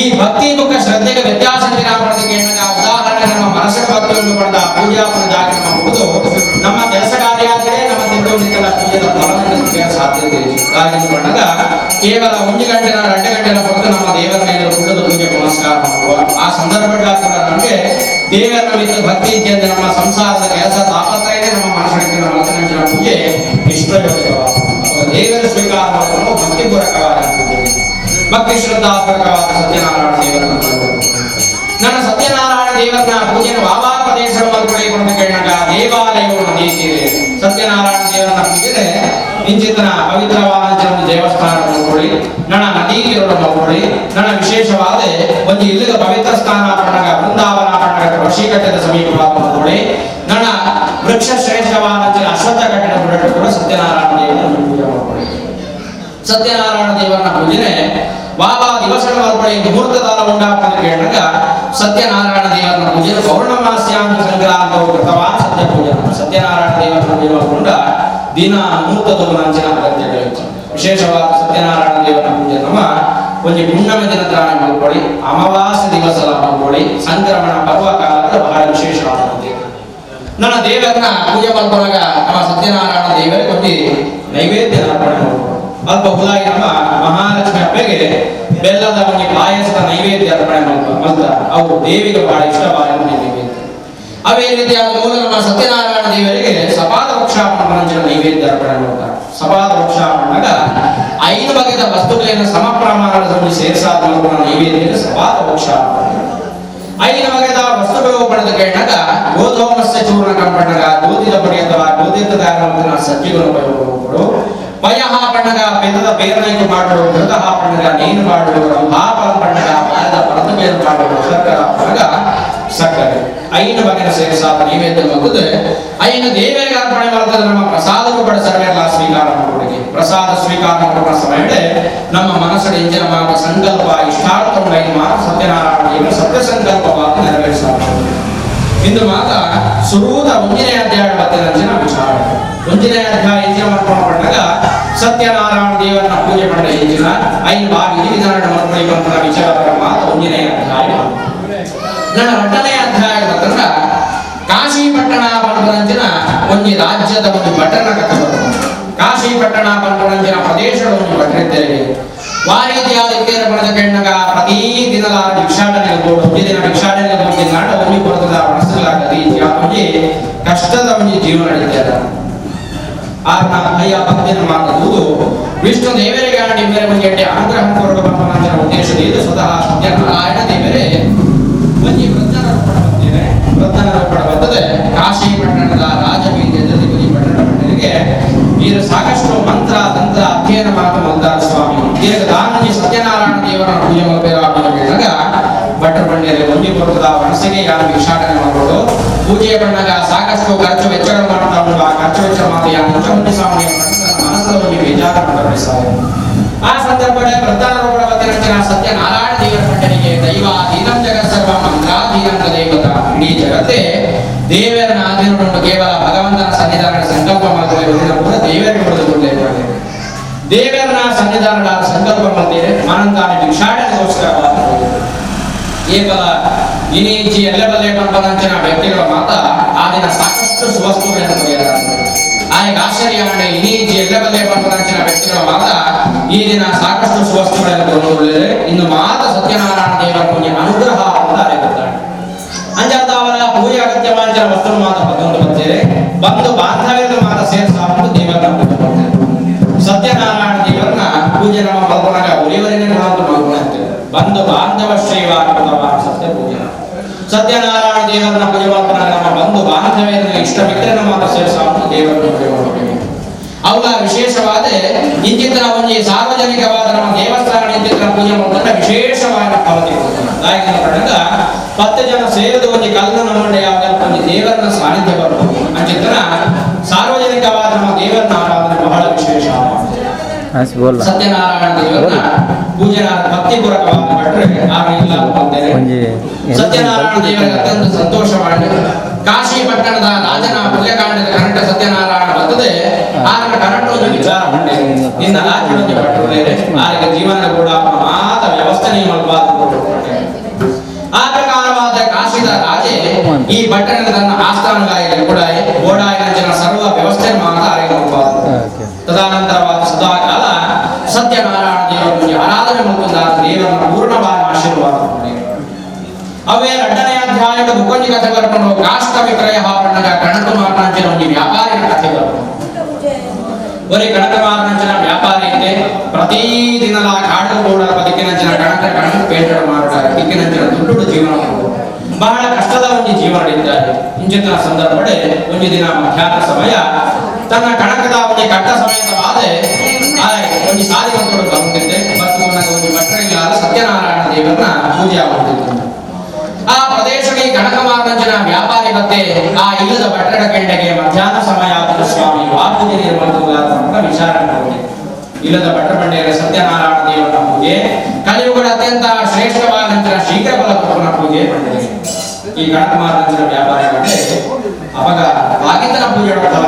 ಈ ಭಕ್ತಿ ಮುಖ ಶ್ರದ್ಧೆಗೆ ವ್ಯತ್ಯಾಸ ಕೇಳಿದಾಗ ಉದಾಹರಣೆ ನಮ್ಮ ಮನಸ್ಸಿನ ಭಕ್ತಿಯನ್ನು ಪಡೆದ ಪೂಜಾ ಜಾಗರಣ ಮಾಡುವುದು ನಮ್ಮ ಕೆಲಸ ಕಾರ್ಯ ಆದರೆ ನಮ್ಮ ತಿಂಗಳು ಪೂಜೆದ ಫಲವನ್ನು ಸಾಧ್ಯತೆ ಇದೆ. ಹಾಗೆ ಕೇವಲ 1 ಗಂಟೆನ 2 ಗಂಟೆನ ಹೊರತು ನಮ್ಮ ದೇವರ ಮೇಲೆ ಪುಟ್ಟದ ಪೂಜೆ ಪುನಸ್ಕಾರ ಮಾಡುವ ಆ ಸಂದರ್ಭಗಳ ಕೂಡ ನಮಗೆ ದೇವರ ವಿರುದ್ಧ ಭಕ್ತಿ ಇದ್ದಂತೆ ನಮ್ಮ ಸಂಸಾರದ ಕೆಲಸ ತಾಪತ್ರಯನೇ ನಮ್ಮ ಮನಸ್ಸಿನ ಮನಸ್ಸಿನ ಪೂಜೆ ನಿಷ್ಪ್ರಯೋಜಕವಾದ ದೇವರ ಸ್ವೀಕಾರ ಮಾಡಲು ಭಕ್ತಿಪೂರ್ವಕವಾದ ಪೂಜೆ ಭಕ್ತಿ ಶ್ರದ್ಧಾಪೂರ್ವಕವಾದ ಸತ್ಯನಾರಾಯಣ ದೇವರನ್ನು ನನ್ನ ಸತ್ಯನಾರಾಯಣ ದೇವರನ್ನ ಪೂಜೆನ ವಾವಾ ಪ್ರದೇಶವನ್ನು ಕೇಳಿದಾಗ ದೇವಾಲಯವನ್ನು ನೀತಿದೆ ಸತ್ಯನಾರಾಯಣ ದೇವರನ್ನ ಪೂಜೆ ಇಂಚಿತನ ಪವಿತ್ರವಾದ ಒಂದು ದೇವಸ್ಥಾನ ಮಾಡ್ಕೊಳ್ಳಿ, ನನ್ನ ನದಿ ತೀರವನ್ನು ಮಾಡ್ಕೊಳ್ಳಿ, ನನ್ನ ವಿಶೇಷವಾದ ಒಂದು ಇಲ್ಲಿಗೆ ಪವಿತ್ರ ಸ್ಥಾನ ಪಣ್ಣಗ ಬೃಂದಾವನ ಪಣ್ಣಗ ತುಳಸಿಕಟ್ಟೆದ ಸಮೀಪವಾದ ಮಾಡ್ಕೊಳ್ಳಿ, ನನ್ನ ವೃಕ್ಷ ಶ್ರೇಷ್ಠವಾದ ಅಶ್ವತ್ಥ ಕಟ್ಟಡ ಬುಡಟ್ಟು ಕೂಡ ಸತ್ಯನಾರಾಯಣ ದೇವರನ್ನು ಪೂಜೆ ಮಾಡ್ಕೊಳ್ಳಿ. ಸತ್ಯನಾರಾಯಣ ದೇವರನ್ನ ಪೂಜೆ ವಾವಾ ದಿವಸಗಳ ಮಾಡ್ಕೊಳ್ಳಿ ಮುಹೂರ್ತದಾನ ಉಂಡಾಪನೆ ಕೇಳಿದಾಗ ಸತ್ಯನಾರಾಯಣ ದೇವರನ್ನ ಪೂಜೆ ಪೌರ್ಣಮಾಸ್ಯಾಂತ ಸಂಕ್ರಾಂತವು ಕೃತವಾನ್ ಸತ್ಯ ಪೂಜೆ ಸತ್ಯನಾರಾಯಣ ದೇವರನ್ನ ಪೂಜೆ ಮಾಡಿಕೊಂಡ ದಿನ ಮುಹೂರ್ತದ ನಂಚಿನ ಅಗತ್ಯಗಳು ವಿಶೇಷವಾದ ಸತ್ಯನಾರಾಯಣ ದೇವರ ಪೂಜೆ ನಮ್ಮ ಒಂದು ಪುಣ್ಯಮ ದಿನ ತ್ರಾಣ ಮಾಡ್ಕೊಳ್ಳಿ, ಅಮಾವಾಸ್ಯ ದಿವಸ ಮಾಡ್ಕೊಳ್ಳಿ, ಸಂಕ್ರಮಣ ಪರ್ವ ಕಾಲದ ಬಹಳ ವಿಶೇಷವಾದ ನನ್ನ ದೇವರನ್ನ ಪೂಜೆ ಮಾಡ್ಕೊಂಡಾಗ ನಮ್ಮ ಸತ್ಯನಾರಾಯಣ ದೇವರಿಗೆ ಒಂದು ನೈವೇದ್ಯ ಅರ್ಪಣೆ ಮಾಡ್ಕೊಳ್ಳಿ. ಅಲ್ಪ ಹುಲಾಗಿ ನಮ್ಮ ಮಹಾಲಕ್ಷ್ಮಿ ಅಪ್ಪಗೆ ಬೆಲ್ಲದ ಒಂದು ಪಾಯಸದ ನೈವೇದ್ಯ ಅರ್ಪಣೆ ಮಾಡ್ತಾರೆ. ಅವು ದೇವಿಗೆ ಬಹಳ ಇಷ್ಟವಾದ ನೈವೇದ್ಯ. ಅವೇ ರೀತಿಯಾದ ಮೂಲ ನಮ್ಮ ಸತ್ಯನಾರಾಯಣ ದೇವರಿಗೆ ಸಪಾದ ವೃಕ್ಷ ನೈವೇದ್ಯ ಅರ್ಪಣೆ ಮಾಡ್ತಾರೆ. ಸಪಾದ ವೃಕ್ಷ பண்ணಾಗ 5 ಬಗೆಯ ವಸ್ತುಗಳನ್ನು ಸಮ ಪ್ರಮಾಣದಲ್ಲಿ ಸೇರಿಸಾದ ನೈವೇದ್ಯ ಸಪಾದ ವೃಕ್ಷ. 5 ಬಗೆಯ ವಸ್ತುಗಳು ಪಡೆದು ಕೇಳಿದಾಗ ಗೋಧೋಮಸ್ಯ ಚೂರ್ಣ ಕಂಪಣ್ಣಗ ಗೋಧಿದ ಪಡಿ ಅಥವಾ ಗೋಧಿತ ತಯಾರು ಸಜ್ಜಿಗಳು ಉಪಯೋಗ ಪಯಃ ಪಣ್ಣಗ ಪೆದದ ಬೇರನೈಕು ಮಾಡುವ, ಘೃತಃ ಪಣ್ಣಗ ನೀನು ಮಾಡುವ, ರಂಭಾಫಲ ಪಣ್ಣಗ ಬಾಯದ ಪರತು ಬೇರು ಮಾಡುವ, ಶರ್ಕರ ಪಣ್ಣಗ ಸಕ್ಕರೆ ಐನು ಬಗೆನ ಸೇರಿಸಾದ ನೈವೇದ್ಯ ಮಗುದು ಐನು ದೇವರಿಗೆ ಅರ್ಪಣೆ ಮಾಡ್ತದೆ. ನಮ್ಮ ಪ್ರಸಾದಕ್ಕೂ ಕೂಡ ಸರ್ವೆಲ್ಲ ಸ್ವೀಕಾರ ಮಾಡುವುದಕ್ಕೆ ಪ್ರಸಾದ ಸ್ವೀಕಾರ ಮಾಡುವ ಸಮಯಕ್ಕೆ ನಮ್ಮ ಮನಸ್ಸು ಇಂಜಿನ ಮಾತ ಸಂಕಲ್ಪ ಇಷ್ಟಾರ್ಥ ಐನು ಮಾತ ಸತ್ಯನಾರಾಯಣ ದೇವರು ಸತ್ಯ ಸಂಕಲ್ಪವಾದ ನೆರವೇರಿಸಲಾಗುತ್ತದೆ. ಇಂದು ಮಾತ ಸುರೂದ ಒಂದನೇ ಅಧ್ಯಾಯ ಬತ್ತಿನ ವಿಚಾರ. ಒಂದನೇ ಅಧ್ಯಾಯ ಇಂಜಿನ ಮಾಡ್ಕೊಂಡು ಬಂದಾಗ ಸತ್ಯನಾರಾಯಣ ದೇವರನ್ನ ಪೂಜೆ ಮಾಡಿದ ಇಂಜಿನ ಐನು ಬಾ ವಿಧಿ ವಿಧಾನ ಮಾಡ್ಕೊಳ್ಳಿ ವಿಚಾರ ಮಾತ ಒಂದನೇ ಅಧ್ಯಾಯ. ನನ್ನ ಎರಡನೇ ಅಧ್ಯಾಯ ಬತ್ತಂದ್ರ ಕಾಶಿ ಪಟ್ಟಣ ಪಂಪನಂಚಿನ ಒಂದು ರಾಜ್ಯದ ಒಂದು ಪಟ್ಟಣ ಕಥೆ ಬರ್ತದೆ. ಕಾಶಿ ಪಟ್ಟಣ ಪಂಪನಂಚಿನ ಪ್ರದೇಶದ ಒಂದು ಪಟ್ಟಣ ವಾರೀತಿಯಾದ ಪಡೆದ ಕೆಣ್ಣಗ ಪ್ರತಿ ದಿನದ ಭಿಕ್ಷಾಟನೆ ಬೋಡು ಒಂಜಿ ದಿನ ಭಿಕ್ಷಾಟನೆ ಹೋಗಿ ನಾಡ ಒಂಜಿ ಕೊರತದ ಮನಸ್ಸುಗಳಾಗದಿ ಒಂಜಿ ಕಷ್ಟದ ಒಂಜಿ ಜೀವನ ನಡೀತಾರೆ. ಆರ್ನ ಅಯ್ಯ ಭಕ್ತಿನ ಮಾತುವುದು ವಿಷ್ಣು ದೇವರಿಗೆ ಮೇರೆ ಒಂಜಿ ಎಡ್ಡೆ ಅನುಗ್ರಹ ಕೊರಡು ಪಂಪನಂಚಿನ ಉದ್ದೇಶದ ಇದು ಸ್ವತಃ ಸತ್ಯನಾರಾಯಣ ದೇವರೇ ಒಂಜಿ ವೃದ್ಧನ ರೂಪಣ ಬಂದಿದೆ. ವೃದ್ಧನ ರೂಪಣ ಬರ್ತದೆ ಕಾಶಿ ಪಟ್ಟಣದ ರಾಜಬೀದಿಯಲ್ಲಿ ಒಂಜಿ ಪಟ್ಟಣ ಪಟ್ಟಣಿಗೆ ಇದು ಸಾಕಷ್ಟು ಮಂತ್ರ ತಂತ್ರ ಅಧ್ಯಯನ ಮಾತು ಮಂದಾರ ಸ್ವಾಮಿ ಈಗ ದಾನಂಜಿ ಸತ್ಯನಾರಾಯಣ ದೇವರ ಪೂಜೆ ಮಲ್ಪೇರ ಭಟ್ರ ಬಂಡಿಯಲ್ಲಿ ಒಂಜಿ ಕೊರತದ ಮನಸ್ಸಿಗೆ ಯಾರು ಭಿಕ್ಷಾಟನೆ ಮಾಡೋದು ಪೂಜೆಯ ಬಣ್ಣಗ ಸಾಕಷ್ಟು ಖರ್ಚು ವೆಚ್ಚಗಳು ಮಾಡ್ತಾ ಉಂಟು. ಆ ಖರ್ಚು ವೆಚ್ಚ ಮಾತು ಯಾರು ಒಂಜಿ ಸ್ವಾಮಿ ಮನಸ್ಸಲ್ಲಿ ಒಂದು ಬೇಜಾರು ಮಾಡ್ತಾರೆ. ಆ ಸಂದರ್ಭದಲ್ಲಿ ಪ್ರಧಾನ ಬತ್ತಿನ ಸತ್ಯನಾರಾಯಣ ದೇವರ ಪಟ್ಟಣಿಗೆ ದೈವ ದೀನಂ ಜಗತ್ ಸರ್ವ ಮಂತ್ರಾಧೀನಂ ದೇವತ ಇಡೀ ಜಗತ್ತೇ ದೇವರನ್ನ ಆಧೀನಗೊಂಡು ಕೇವಲ ಭಗವಂತನ ಸನ್ನಿಧಾನ ಸಂಕಲ್ಪ ಮಾಡುವ ಕೂಡ ದೇವರಿಗೆ ಹೊಡೆದುಕೊಳ್ಳೇ ದೇವರನ್ನ ಸನ್ನಿಧಾನದ ಸಂಕಲ್ಪ ಮಾಡ್ತೇನೆ ಮನಂತಾನೆ ಭಿಕ್ಷಾಟನೆಗೋಸ್ಕರ ಕೇವಲ ಇನೀಚಿ ಎಲ್ಲ ಬಲ್ಲೆ ಪಂಪನಂಚಿನ ವ್ಯಕ್ತಿಗಳ ಮಾತ ಆ ದಿನ ಸಾಕಷ್ಟು ಸುವಸ್ತುಗಳನ್ನು ಪಡೆಯಲಾಗುತ್ತದೆ. ಆಯಗ ಆಶ್ಚರ್ಯ ಇನೀಚಿ ಎಲ್ಲ ಬಲ್ಲೆ ಪಂಪನಂಚಿನ ವ್ಯಕ್ತಿಗಳ ಮಾತ ಈ ದಿನ ಸಾಕಷ್ಟು ಸುವಸ್ತುಗಳನ್ನು ಕೊಂಡುಕೊಳ್ಳಿದರೆ ಇನ್ನು ಮಾತ ಸತ್ಯನಾರಾಯಣ ದೇವರ ಪುಣ್ಯ ಅನುಗ್ರಹ ಅಂತ ಅರಿಯುತ್ತಾರೆ. ಅಂಜಾತ ಅವರ ಪೂಜೆ ಅಗತ್ಯವಾಂಚನ ವಸ್ತು ಮಾತ ಬಂದು ಬರ್ತಾರೆ ಬಂದು ಬಾಂಧವ್ಯದ ಮಾತ ಸೇರಿಸಾಕೊಂಡು ದೇವರನ್ನ ಪೂಜೆ ಮಾಡ್ತಾರೆ. ಸತ್ಯನಾರಾಯಣ ದೇವರನ್ನ ಪೂಜೆ ನಮ್ಮ ಮಲ್ಪನಾಗ ಒಲಿವರಿನೇ ಮಾತು ಮಲ್ಪನಂತೆ ಬಂಧು ಬಾಂಧವ ಶ್ರೀವಾಕೃತವಾದ ಸತ್ಯ ಪೂಜೆ ಸತ್ಯನಾರಾಯಣ ದೇವರನ್ನ ಪೂಜೆ ಮಾಡ್ತಾನೆ ನಮ್ಮ ಬಂಧು ಬಾಂಧವ್ಯದ ಇಷ್ಟ ಮಿತ್ರನ ಮಾತ್ರ ಸೇರಿಸಾಕೊಂಡು ದೇವರನ್ನ ಪೂಜೆ ಮಾಡಬೇಕು. ಅವುಗಳ ವಿಶೇಷವಾದ ಇಂಚಿತರ ಒಂದು ಸಾರ್ವಜನಿಕವಾದ ನಮ್ಮ ದೇವಸ್ಥಾನ ಇಂಚಿತರ ಪೂಜೆ ಮಾಡ್ಕೊಂಡ್ರೆ ವಿಶೇಷವಾದ ಫಲ ಸಿಗ್ತದೆ. 10 ಜನ ಸೇರಿದ ಒಂದು ಕಲ್ಲ ನಮ್ಮಂಡೆ ಯಾವಾಗ ಒಂದು ದೇವರನ್ನ ಸಾನ್ನಿಧ್ಯ ಬರಬಹುದು. ಅಂಚಿತರ ಸಾರ್ವಜನಿಕವಾದ ನಮ್ಮ ದೇವರನ್ನ ಆರಾಧನೆ ಬಹಳ ವಿಶೇಷ. ಸತ್ಯನಾರಾಯಣ ದೇವರನ್ನ ಪೂಜೆ ಭಕ್ತಿಪೂರ್ವಕವಾದ ಬಿಟ್ಟರೆ ಇಲ್ಲ ಅಂತೇನೆ. ಸತ್ಯನಾರಾಯಣ ದೇವರಿಗೆ ಅತ್ಯಂತ ಸಂತೋಷ ಮಾಡಿ ಕಾಶಿ ಪಟ್ಟಣದ ರಾಜನ ಪುಣ್ಯಕಾಂಡದ ಕನಟ ಸತ್ಯನಾರಾಯಣ ಬರ್ತದೆ. ಆಗ ಕನಟ ಒಂದು ವಿಚಾರ ಉಂಟೆ ನಿನ್ನ ರಾಜ್ಯವನ್ನು ಪಟ್ಟುಕೊಳ್ಳೇನೆ ಆಗ ಜೀವನ ಕೂಡ ಮಾತ ವ್ಯವಸ್ಥೆ ನೀವು ಆ ಪ್ರಕಾರವಾದ ಕಾಶಿದ ರಾಜೆ ಈ ಪಟ್ಟಣದ ತನ್ನ ಆಸ್ಥಾನಗಾಯಕರು ಕೂಡ ಓಡಾಯಿನ ಸರ್ವ ವ್ಯವಸ್ಥೆ ಮಾತ ತದನಂತರವಾದ ಸದಾಕಾಲ ಸತ್ಯನಾರಾಯಣ ದೇವರನ್ನು ಆರಾಧನೆ ಮುಖಂಡ ದೇವರನ್ನು ಪೂರ್ಣವಾದ ಆಶೀರ್ವಾದ. ಅವೇ ಎರಡನೇ ಅಧ್ಯಾಯದ ಮುಖಂಡಿ ಕಥೆ ಬರ್ಕೊಂಡು ಕಾಷ್ಟ ವಿಕ್ರಯ ಬಣ್ಣದ ಕಣಕ ಮಾರ್ನಾಂಚಿನ ಒಂದು ವ್ಯಾಪಾರಿನ ಕಥೆ ಬರ್ಕೊಂಡು ಬರೀ ಕಣಕ ಮಾರ್ನಾಂಚಿನ ವ್ಯಾಪಾರಿ ಇದೆ. ಪ್ರತಿದಿನಲ ಕಾಡು ಗೋಡರ ಬದುಕಿನಂಚಿನ ಕಣಕ ಕಣಕ ಪೇಟೆ ಮಾರಾಟ ದಿಕ್ಕಿನಂಚಿನ ದುಡ್ಡು ಜೀವನ ಬಹಳ ಕಷ್ಟದ ಒಂದು ಜೀವನ ಇದ್ದಾರೆ. ಇಂಚಿನ ಸಂದರ್ಭಡೆ ಒಂದು ದಿನ ಮಧ್ಯಾಹ್ನ ಸಮಯ ತನ್ನ ಕಣಕದ ಒಂದು ಕಟ್ಟ ಸಮಯದ ಬಾಧೆ ಒಂದು ಸಾರಿ ಒಂದು ಬರುತ್ತಿದ್ದೆ ಮತ್ತು ಒಂದು ಭಟ್ರಿಲ್ಲಾದ ಸತ್ಯನಾರಾಯಣ ದೇವರನ್ನ ಪೂಜೆ ಆಗುತ್ತಿತ್ತು. ಆ ಪ್ರದೇಶಕ್ಕೆ ಕಣಕ ಮಾರ್ನಂಚಿನ ವ್ಯಾಪಾರಿ ಮತ್ತೆ ಆ ಇಲ್ಲದ ಭಟ್ರಡ ಕೆಂಡೆಗೆ ಮಧ್ಯಾಹ್ನ ಸಮಯ ಆದ ಸ್ವಾಮಿ ಆ ಪೂಜೆ ನಿರ್ಮಂತ ವಿಚಾರಣೆ ಮಾಡಿದೆ. ಇಲ್ಲದ ಭಟ್ರ ಬಂಡೆಯ ಸತ್ಯನಾರಾಯಣ ದೇವರ ಪೂಜೆ ಕಲಿಯುಗದ ಅತ್ಯಂತ ಶ್ರೇಷ್ಠವಾದ ನಂತರ ಶೀಘ್ರ ಫಲ ಕೊಡುವ ಪೂಜೆ ಬಂದಿದೆ. ಈ ಕಣಕ ಮಾರ್ನಂಚಿನ ವ್ಯಾಪಾರಿ ಬಂಡೆ ಅವಾಗ ಆಗಿದ್ದನ ಪೂಜೆ ಫಲ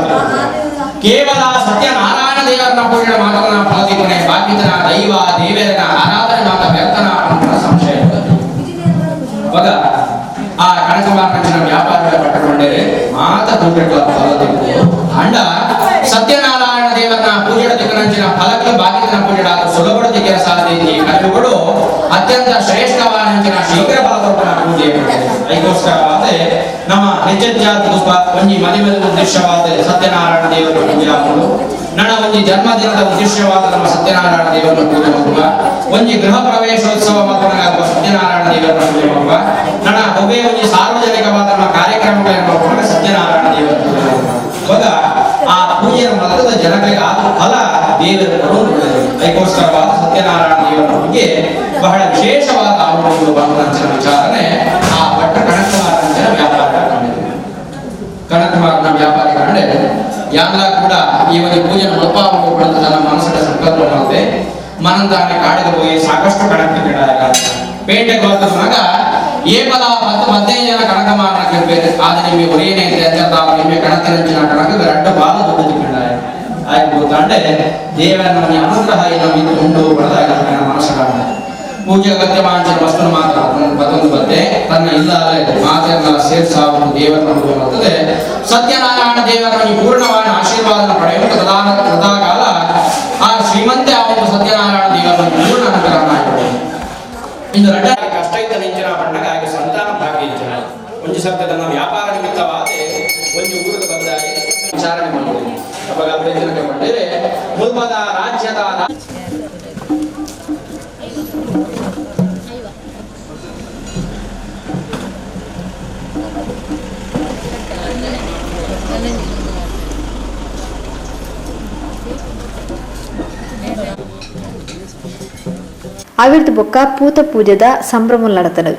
ಕೇವಲ ಸತ್ಯನಾರಾಯಣ ದೇವರನ್ನ ಪೂಜೆ ಮಾತ್ರ ಫಲ ತಿಕ್ಕೊನೆ ಬಾಕಿತನ ದೈವ ದೇವರನ ಆರಾಧನೆ ಮಾತ್ರ ವ್ಯರ್ಥನ ಅನ್ನೋ ಸಂಶಯ. ಅವಾಗ ಆ ಕಣಕ ಮಾರ್ನಂಚಿನ ವ್ಯಾಪಾರಿಗಳ ಪಟ್ಟಕೊಂಡರೆ ಮಾತ ಪೂಜೆ ಫಲ ತಿಕ್ಕು ಅಂಡ ಸತ್ಯನಾರಾಯಣ ದೇವರನ್ನ ಪೂಜೆ ತಿಕ್ಕನಂಚಿನ ಫಲಕ್ಕೆ ಬಾಕಿತನ ಪೂಜೆ ಸುಲಭ ತಿಕ್ಕರ ಸಾಧ್ಯತೆ ಕಲಿಯುಗಳು ಅತ್ಯಂತ ಶ್ರೇಷ್ಠವಾದ ಶೀಘ್ರ ಫಲ ಕೊಡುವ ಪೂಜೆ. ಅದಕ್ಕೋಸ್ಕರವಾದ ನಮ್ಮ ಹೆಚ್ಚೆಚ್ಚಾದ ಒಂಜಿ ಮದುವೆ ಉದ್ದೇಶವಾದ ಸತ್ಯನಾರಾಯಣ ದೇವರ ಪೂಜೆ ಆಗುವುದು. ನನ್ನ ಒಂಜಿ ಜನ್ಮದಿನದ ಉದ್ದೇಶವಾದ ನಮ್ಮ ಸತ್ಯನಾರಾಯಣ ದೇವರನ್ನು ಪೂಜೆ ಮಾಡುವ ಒಂಜಿ ಗೃಹ ಪ್ರವೇಶೋತ್ಸವ ಮಾಡುವ ಸತ್ಯನಾರಾಯಣ ದೇವರನ್ನು ಪೂಜೆ ಮಾಡುವ ನನ್ನ ಒಬ್ಬೇ ಒಂಜಿ ಸಾರ್ವಜನಿಕವಾದ ನಮ್ಮ ಕಾರ್ಯಕ್ರಮಗಳನ್ನು ಮಾಡಿಕೊಂಡ್ರೆ ಸತ್ಯನಾರಾಯಣ ದೇವರ ಪೂಜೆ ಮಾಡುವ. ಇವಾಗ ಆ ಪೂಜೆಯ ಮತದ ಜನಗಳಿಗೆ ಆದ ಫಲ ದೇವರ ಕೊಡುವುದು. ಅದಕ್ಕೋಸ್ಕರವಾದ ಸತ್ಯನಾರಾಯಣ ದೇವರ ಬಗ್ಗೆ ಬಹಳ ವಿಶೇಷವಾದ ಆವರಣಗಳು ಬಂದ ವಿಚಾರಣೆ ಆ ಭಟ್ಟ ಕಣಕವಾದ ಮಾರನ ವ್ಯಾಪಾರಿ ಕಂಡೆ ಯಾನ್ಲ ಕೂಡ ಈ ಒಂದು ಪೂಜೆ ಮುಳಪಾವು ತನ್ನ ಮನಸ್ಸಿನ ಸಂಕಲ್ಪ ಮಾಡಿದೆ. ಮನಂದಾನೆ ಕಾಡಿಗೆ ಹೋಗಿ ಸಾಕಷ್ಟು ಕಣಕ್ಕೆ ಗಿಡ ಪೇಟೆಗೆ ಹೋದಾಗ ಏಪಲ 10-15 ಜನ ಕಣಕ ಮಾರನ ಬೇರೆ. ಆದ್ರೆ ನಿಮಗೆ ಒರಿಯನೇ ಇದೆ ಅಂತ ತಾವು ನಿಮಗೆ ಕಣಕಿನಂಚಿನ ಕಣಕ ರಡ್ಡ ಬಾಲ ದುಡ್ಡು ಕಂಡಾಯ ಆಯ್ತು ಗೊತ್ತಾಂಡೆ ದೇವರ ನಮಗೆ ಅನುಗ್ರಹ ನಮಗೆ ಉಂಟು ಬಡದಾಗ ಮನಸ್ಸು ಪೂಜೆ ಅಗತ್ಯ ಮಾಂಚನ ವಸ್ತು ಮಾತ್ರ ಬತ್ತೊಂದು ಬತ್ತೆ ತನ್ನ ಇಲ್ಲ ಮಾತೆಲ್ಲ ಸೇರ್ಸಾವು ದೇವರನ್ನು ಪೂಜೆ ಮಾಡ್ತದೆ. ಸತ್ಯನಾರಾಯಣ ದೇವರ ಪೂರ್ಣವಾದ ಆಶೀರ್ವಾದನ ಪಡೆಯುವ ತದಾಕಾಲ ಆ ಶ್ರೀಮಂತೆ ಆ ಒಂದು ಸತ್ಯನಾರಾಯಣ ದೇವರ ಪೂರ್ಣ ಅನುಗ್ರಹ ಮಾಡಿಕೊಡುವುದು. ಇನ್ನು ರಡ್ಡ ಕಷ್ಟ ಇದ್ದ ನಿಂಚಿನ ಬಣ್ಣಗ ಹಾಗೆ ಸಂತಾನ ಭಾಗ್ಯ ಇಂಚಿನ ಒಂದು ಸರ್ತಿ ತನ್ನ ವ್ಯಾಪಾರ ನಿಮಿತ್ತವಾದ ಒಂದು ಊರಿಗೆ ಬಂದಾಗ ವಿಚಾರಣೆ ಮಾಡುವುದು. ಅವಾಗ ಪ್ರಯೋಜನಕ್ಕೆ ಬಂದರೆ ಮುಲ್ಪದ ರಾಜ್ಯದ ಅವಿರ್ದು ಬೊಕ್ಕ ಪೂತ ಪೂಜೆದ ಸಂಭ್ರಮ ನಡತನು.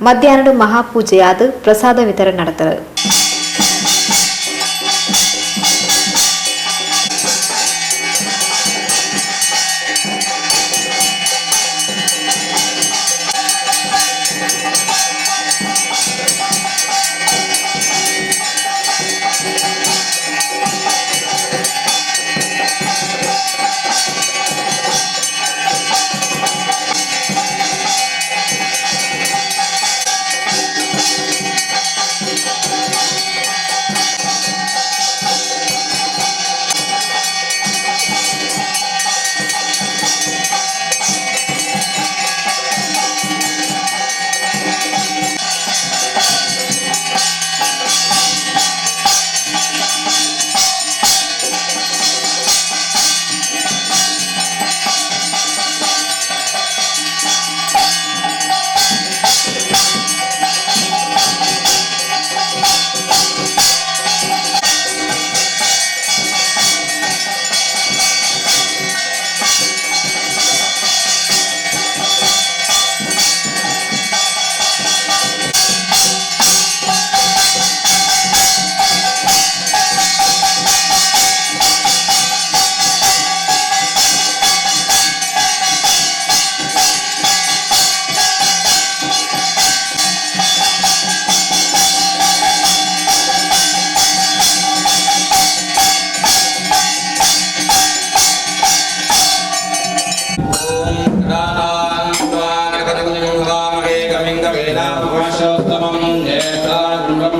ಮಧ್ಯಾಹ್ನ ಮಹಾಪೂಜೆಯಾದ ಪ್ರಸಾದ ವಿತರಣೆ ನಡೆದರು.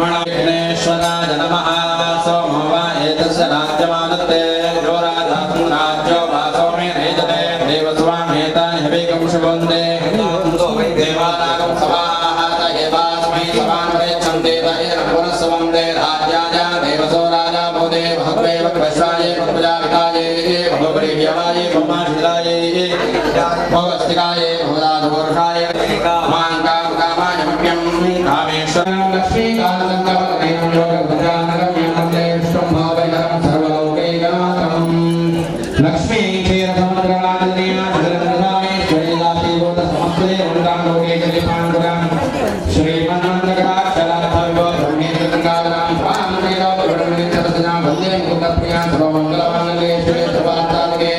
ब्रह्मण विघ्नेश्वराय नमः सोमो वा एतस्य राज्यमादत्ते यो राजातं राज्यो वासो मे रेजते देवस्वामेतानि हवेकं शुभन्दे देवानागं सवाः त एवास्मै समान्वयच्छन्ते त एनं पुनः समन्दे राज्याय देवसो राजा भूते भगवे वक्वशाये भगवजाविकाये भगवरीव्यवाये ब्रह्माशिलाये भगवस्तिकाये भगवदाधुवर्षाय मां काम कामाय मह्यं कामेश्वरं लक्ष्मीकान्तकवलनेनं योगभुजानगम्यं वन्दे विष्णुं भावैकरं सर्वलोकैकनाथं लक्ष्मी क्षीरसमुद्रराजनीया जगन्नाथेश्वरीदासीभूतसमस्ते वृन्दां लोके जलिपाण्डुरां श्रीमन्मन्दकटाक्षरार्थविभो ब्रह्मेन्द्रगङ्गाधरां स्वां श्रीरामब्रह्मेन्द्रसजां वन्दे मुकुन्दप्रियां सर्वमङ्गलमाङ्गल्ये शिवे सर्वार्थसाधके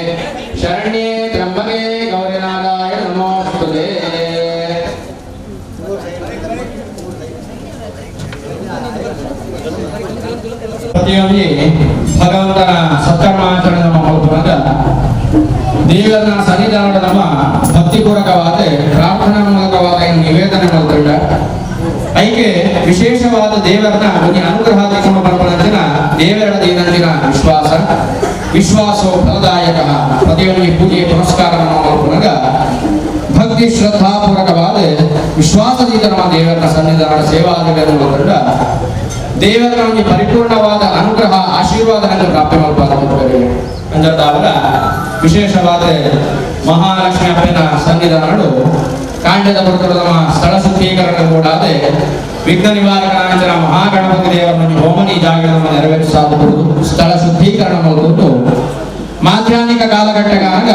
शरण्ये त्र्यम्बके गौरीनारायण नमोऽस्तुते. ಪ್ರತಿಯೊಂದು ಭಗವಂತನ ಸತ್ಕರ್ಮಾಚರಣೆ ನಮ್ಮ ಮಲ್ಪುನಗ ದೇವರನ ಸನ್ನಿಧಾನದ ನಮ್ಮ ಭಕ್ತಿಪೂರ್ವಕವಾದ ಪ್ರಾರ್ಥನಾ ಮೂಲಕವಾದ ನಿವೇದನೆ ಮಲ್ತುಂಡ ಐಕೆ ವಿಶೇಷವಾದ ದೇವರನ್ನ ಒಂದು ಅನುಗ್ರಹ ತಿಕೊಂಡು ಬರ್ಪಣಂಚಿನ ದೇವರ ದೈನಂದಿನ ವಿಶ್ವಾಸ ವಿಶ್ವಾಸೋ ಫಲದಾಯಕ. ಪ್ರತಿಯೊಂದು ಪೂಜೆ ಪುನಸ್ಕಾರವನ್ನು ಮಲ್ಪುನಗ ಭಕ್ತಿ ಶ್ರದ್ಧಾಪೂರ್ವಕವಾದ ವಿಶ್ವಾಸದಿಂದ ನಮ್ಮ ದೇವರನ್ನ ಸನ್ನಿಧಾನದ ಸೇವಾದಿಗಳನ್ನು ಮಲ್ತುಂಡ ದೇವರ ನಮಗೆ ಪರಿಪೂರ್ಣವಾದ ಅನುಗ್ರಹ ಆಶೀರ್ವಾದವನ್ನು ಪ್ರಾಪ್ತಿ ಮಲ್ಪಾದ ಅಂಜಾವರ ವಿಶೇಷವಾದ ಮಹಾಲಕ್ಷ್ಮಿ ಅಪ್ಪನ ಸನ್ನಿಧಾನಗಳು ಕಾಂಡದ ಬರ್ತದ ನಮ್ಮ ಸ್ಥಳ ಶುದ್ಧೀಕರಣ ಕೂಡಾದೆ ವಿಘ್ನ ನಿವಾರಕನಾಂಚನ ಮಹಾಗಣಪತಿ ದೇವರನ್ನು ಹೋಮನಿ ಜಾಗರಣವನ್ನು ನೆರವೇರಿಸಾಗಬಹುದು. ಸ್ಥಳ ಶುದ್ಧೀಕರಣ ಮೂಲಕ ಮಾಧ್ಯಾಹ್ನಿಕ ಕಾಲಘಟ್ಟಗಾಗ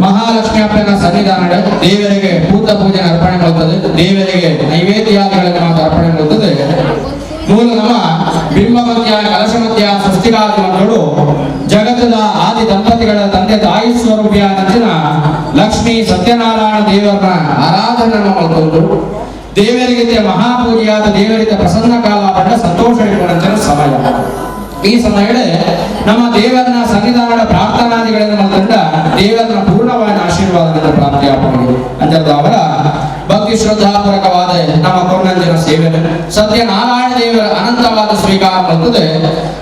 ಮಹಾಲಕ್ಷ್ಮಿ ಅಪ್ಪನ ಸನ್ನಿಧಾನ ದೇವರಿಗೆ ಪೂತ ಪೂಜೆ ಅರ್ಪಣೆ ಮಾಡುತ್ತದೆ, ದೇವರಿಗೆ ನೈವೇದ್ಯಾದಿಗಳನ್ನು ಮಾತ್ರ ಅರ್ಪಣೆ ಮಾಡುತ್ತದೆ. ಮೂಲ ನಮ್ಮ ಬಿಂಬ ಮಧ್ಯ ಕಲಶ ಮಧ್ಯ ಸೃಷ್ಟಿಗಾದಿ ಮಕ್ಕಳು ಜಗತ್ತದ ಆದಿ ದಂಪತಿಗಳ ತಂದೆ ತಾಯಿ ಸ್ವರೂಪಿಯಾದಂಚಿನ ಲಕ್ಷ್ಮೀ ಸತ್ಯನಾರಾಯಣ ದೇವರನ್ನ ಆರಾಧನೆ ಮಾಡಿಕೊಂಡು ದೇವರಿಗೆ ಮಹಾಪೂಜೆಯಾದ ದೇವರಿಗೆ ಪ್ರಸನ್ನ ಕಾಲ ಪಟ್ಟ ಸಂತೋಷ ಇಟ್ಟುಕೊಂಡಂಚಿನ ಸಮಯ. ಈ ಸಮಯಗಳೇ ನಮ್ಮ ದೇವರನ್ನ ಸನ್ನಿಧಾನದ ಪ್ರಾರ್ಥನಾದಿಗಳನ್ನು ಮಾಡಿಕೊಂಡ ದೇವರನ್ನ ಪೂರ್ಣವಾದ ಆಶೀರ್ವಾದದಿಂದ ಪ್ರಾಪ್ತಿಯಾಗಬಹುದು. ಅಂಜಾವರ ಭಕ್ತಿ ಶ್ರದ್ಧಾಪೂರ್ವಕವಾದ ನಮ್ಮ ಕೊರ್ನಂಜನ ಸೇವೆ ಸತ್ಯನಾರಾಯಣ ದೇವರ ಅನಂತವಾದ ಸ್ವೀಕಾರ ಮಾಡುತ್ತದೆ.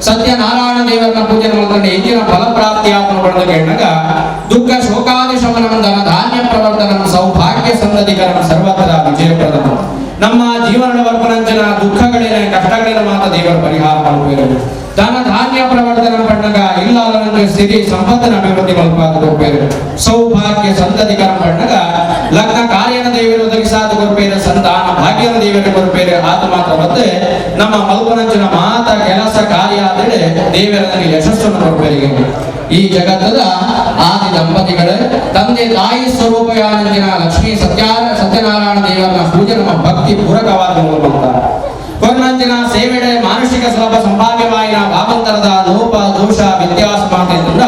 ಸತ್ಯನಾರಾಯಣ ದೇವರನ್ನ ಪೂಜೆ ಮಾಡಿಕೊಂಡು ಹೆಚ್ಚಿನ ಫಲಪ್ರಾಪ್ತಿಯಾಗಲು ಪಡೆದ ಕೇಳಿದಾಗ ದುಃಖ ಶೋಕಾದಿ ಶಮನಂ ಧನ ಧಾನ್ಯ ಪ್ರವರ್ತನಂ ಸೌಭಾಗ್ಯ ಸಂತತಿಕರಂ ಸರ್ವತ್ರ ವಿಜಯಪ್ರದಂ. ನಮ್ಮ ಜೀವನದ ವರ್ಪನಂಚನ ದುಃಖಗಳೇನ ಕಷ್ಟಗಳೇನ ಮಾತ್ರ ದೇವರ ಪರಿಹಾರ ಮಾಡುವರು. ಧನ ಧಾನ್ಯ ಪ್ರವರ್ತನ ಪಣ್ಣಗ ಇಲ್ಲಾದ ಸ್ಥಿತಿ ಸಂಪತ್ತಿನ ಅಭಿವೃದ್ಧಿ ಮಲ್ಪಾದ ಕೊರ್ಪೇರು. ಸೌಭಾಗ್ಯ ಸಂತತಿಕರ ಪಣ್ಣಗ ಲಗ್ನ ಕಾರ್ಯನ ದೇವರು ಒದಗಿಸಾದ ಕೊರ್ಪೇರು, ಸಂತಾನ ಭಾಗ್ಯನ ದೇವರು ಕೊರ್ಪೇರು. ಆತ ಮಾತ್ರ ಮತ್ತೆ ನಮ್ಮ ಮಲ್ಪನಂಚಿನ ಮಾತ ಕೆಲಸ ಕಾರ್ಯ ಆದರೆ ದೇವರ ನನಗೆ ಯಶಸ್ಸನ್ನು ಕೊರ್ಪೇರಿಗೆ. ಈ ಜಗತ್ತದ ಆದಿ ದಂಪತಿಗಳೇ ತಂದೆ ತಾಯಿ ಸ್ವರೂಪಯಾನಂದಿನ ಲಕ್ಷ್ಮೀ ಸತ್ಯನಾರಾಯಣ ದೇವರನ್ನ ಪೂಜೆ ನಮ್ಮ ಭಕ್ತಿ ಪೂರಕವಾದ ಮೂಲಕ ಕೊರ್ನಂಚಿನ ಸೇವೆಡೆ ಮಾನಸಿಕ ಸುಲಭ ಸಂಭಾವ್ಯವಾಯಿನ ಭಾವಂತರದ ಲೋಪ ದೋಷ ವ್ಯತ್ಯಾಸ ಮಾತಿದ್ದ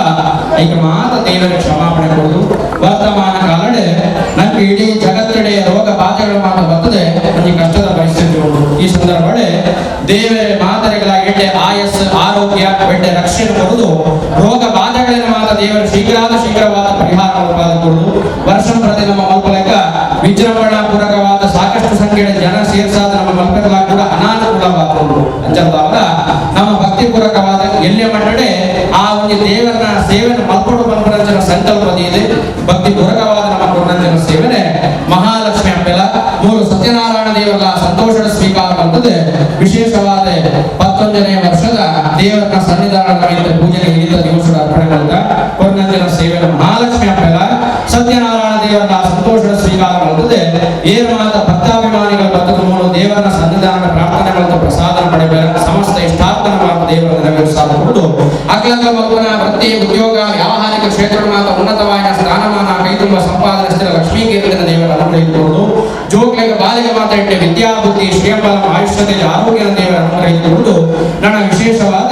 ಈಗ ಮಾತ ದೇವರ ಕ್ಷಮಾಪಣೆ ಕೊಡುವುದು. ವರ್ತಮಾನ ಕಾಲಡೆ ನಮ್ಗೆ ಇಡೀ ಜಗತ್ತೆಡೆ ರೋಗ ಬಾಧೆಗಳು ಮಾತ್ರ ಬರ್ತದೆ, ನಮಗೆ ಕಷ್ಟದ ಪರಿಸ್ಥಿತಿ ಉಂಟು. ಈ ಸಂದರ್ಭಡೆ ದೇವರ ಮಾತರೆಗಳಾಗಿ ಆಯಸ್ ಆರೋಗ್ಯ ಬೆಡ್ಡೆ ರಕ್ಷಣೆ ಕೊಡುವುದು, ರೋಗ ಬಾಧೆಗಳನ್ನು ಮಾತ್ರ ದೇವರ ಶೀಘ್ರಾದ ಶೀಘ್ರವಾದ ಪರಿಹಾರ ಕೊಡುವುದು. ವರ್ಷ ಪ್ರತಿ ನಮ್ಮ ಮಲ್ಪಲೆಕ್ಕ ವಿಜೃಂಭಣಾ ಪೂರಕವಾದ ಸಾಕಷ್ಟು ಸಂಖ್ಯೆಯ ಜನ ಸೇರ್ಸಾದ ನಮ್ಮ ಮಲ್ಪೆಗಳ ಕೂಡ ಅನಾನುಕೂಲವಾಗುವುದು. ಅಂಜಾವರ ನಮ್ಮ ಭಕ್ತಿ ಪೂರಕವಾದ ಎಲ್ಲೇ ಮಟ್ಟಡೆ ಆ ಒಂದು ದೇವರನ್ನ ಸೇವೆಯನ್ನು ಮಲ್ಕೊಡು ಬಂಪರಂಜನ ಸಂಕಲ್ಪ ಇದೆ. ಭಕ್ತಿ ಪೂರಕವಾದ ನಮ್ಮ ಕೊಡಂಜನ ಸೇವನೆ ಮಹಾಲಕ್ಷ್ಮಿ ಅಪ್ಪೆಲ ಮೂರು ಸತ್ಯನಾರಾಯಣ ದೇವರ ಸಂತೋಷದ ಸ್ವೀಕಾರ ಬರ್ತದೆ. ವಿಶೇಷವಾದ 19ನೇ ವರ್ಷದ ದೇವರನ್ನ ಸನ್ನಿಧಾನ ಪೂಜೆ ಹಿಡಿದ ದಿವಸದ ಅರ್ಪಣೆ ಮೂಲಕ ಕೊಡಂಜನ ಸೇವೆಯನ್ನು ಮಹಾಲಕ್ಷ್ಮಿ ಅಪ್ಪೆಲ ಸತ್ಯನಾರಾಯಣ ದೇವರ ಸಂತೋಷದ ಸ್ವೀಕಾರ ಮಾಡುತ್ತದೆ. ಏನು ಮಾತ ಭಕ್ತಾಭಿಮಾನಿಗಳ ಭಕ್ತ ಮೂರು ದೇವರ ಸನ್ನಿಧಾನ ಪ್ರಾರ್ಥನೆ ಮತ್ತು ಪ್ರಸಾದ ಪಡೆಯಬೇಕು. ಸಮಸ್ತ ಇಷ್ಟಾರ್ಥನ ದೇವರ ನೆರವೇರಿಸಾದುಕೊಂಡು ಅಕಲಂಕ ಮಗುವಿನ ವೃತ್ತಿ ಉದ್ಯೋಗ ವ್ಯಾವಹಾರಿಕ ಕ್ಷೇತ್ರ ಮಾತ ಉನ್ನತವಾದ ಸ್ಥಾನಮಾನ ಕೈತುಂಬ ಸಂಪಾದನೆ ಸ್ಥಿರ ಲಕ್ಷ್ಮೀ ಕೀರ್ತನ ದೇವರ ಅನುಗ್ರಹಿಸಿಕೊಂಡು ಜೋಗ್ಲಿಗೆ ಬಾಲಿಗೆ ಮಾತಾಡಿದ ವಿದ್ಯಾ ಬುದ್ಧಿ ಶ್ರೇಯಫಲ ಆಯುಷ್ಯತೆ ಆರೋಗ್ಯ ದೇವರ ಅನುಗ್ರಹಿಸಿಕೊಂಡು ನನ್ನ ವಿಶೇಷವಾದ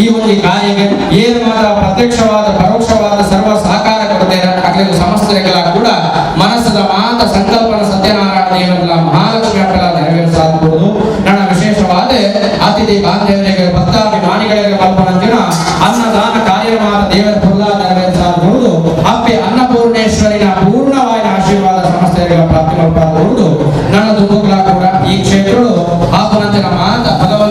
ಈ ಒಂದು ಕಾರ್ಯಕ್ಕೆ ಏನು ಮಾತ್ರ ಪ್ರತ್ಯಕ್ಷವಾದ ಪರೋಕ್ಷವಾದ ಸರ್ವ ಸಹಕಾರ ಕೊಡ್ತೇನೆ. ಅಕಲಿಗೆ ಸಮಸ್ತರಿಗೆಲ್ಲ ಕೂಡ ಮನಸ್ಸದ ಮಾತ ಸಂಕಲ್ಪನ ಸತ್ಯನಾರಾಯಣ ದೇವರ ಮಹಾಲಕ್ಷ್ಮಿ ಅಪ್ಪಲ ನೆರವೇರಿಸಾಗಬಹುದು. ನನ್ನ ವಿಶೇಷವಾದ ಅತಿಥಿ ಬಾಂಧವ್ಯರಿಗೆ ಭಕ್ತಾಭಿಮಾನಿಗಳಿಗೆ ಕಲ್ಪನಂತಿನ ಅನ್ನದಾನ ಕಾರ್ಯಮಾನ ದೇವರ ಪುರದ ನೆರವೇರಿಸಾಗಬಹುದು. ಅಪ್ಪೆ ಅನ್ನಪೂರ್ಣೇಶ್ವರಿನ ಪೂರ್ಣವಾದ ಆಶೀರ್ವಾದ ಸಮಸ್ತರಿಗೆ ಪ್ರಾಪ್ತಿ ಮಾಡಬಹುದು. ನನ್ನ ದುಃಖಗಳ ಕೂಡ ಈ ಕ್ಷೇತ್ರಗಳು ಆಪನಂತಿನ ಮಾತ ಭಗವಂತ